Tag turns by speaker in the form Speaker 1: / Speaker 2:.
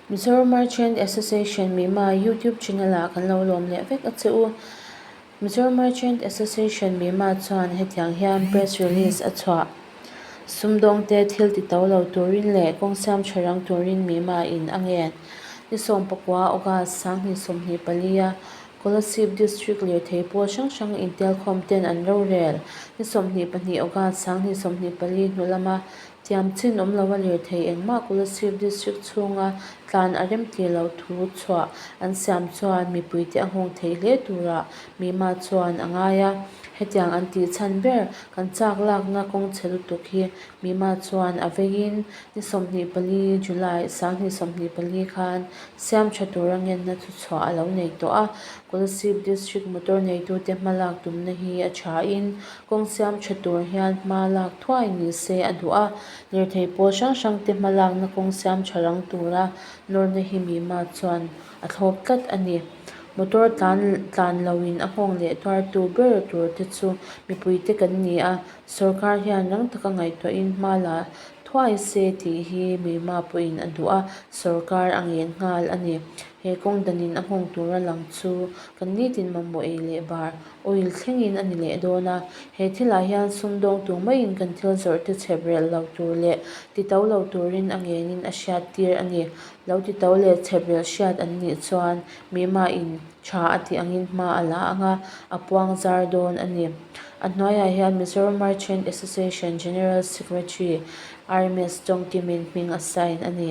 Speaker 1: Mizoram Merchant Association Mima YouTube channel ah kan lo lawm leh vek a che u. Mizoram Merchant Association Mima chuan hetiang hian press release a chhuah. Sumdawng te thil ti to lo turin leh kawng siam tha rang turin Mima in a ngen. Ni 19 August 2024 a Kolasib District lirthei pawl hrang hrang intelkhawm ten an rorel. Ni 22 August 2024 hnu lama Tiam chin awm lova lirthei engmah Kolasib District chhunga tlan a rem tih loh thu chhuah an siam chuan mipuite a nghawng thei hle turah Mima chuan a ngai a. Hetiang an tih chhan ber kan chak lakna kawng chhe lutuk hi Mima chuan a veiin ni 24 July 2024 khan siam tha tura ngenna thu chhuah a lo nei tawh a. Kolasib District motor neitute hmalak tumna hi a thain Kawng siam tha tur hian hma lak thuai ni se a duh a, lirthei pawl hrang hrang te hma lakna kawng siam tha rang tura nawrna hi Mima chuan a thlawp tlat a ni. Motor tlan tlan loin a nghawng leh tuartu ber tur te chu mipui te kan ni a, sawrkar hian rang taka ngaihtuahin hma la thuai se tih hi Mima pawhin a duh a, sawrkar a ngen nghal a ni. He kawng danin a nghawng tura lang chu kan nitin mamawh ei leh bar Oil thlengin a ni leh dawn a, he thilah hian sumdawng tur maiin kan thil zawrh te chhep relh lo tur leh ti to lo turin a ngenin a hriat tir a ni. Lo ti to leh chhep relh hriat an nih chuan mihmain tha a tih angin hma a la ang a, a puang zar dawn a ni. A hnuaiah hian Mizoram Merchant Association General Secretary RMS Tawngkimin hming a sign a ni.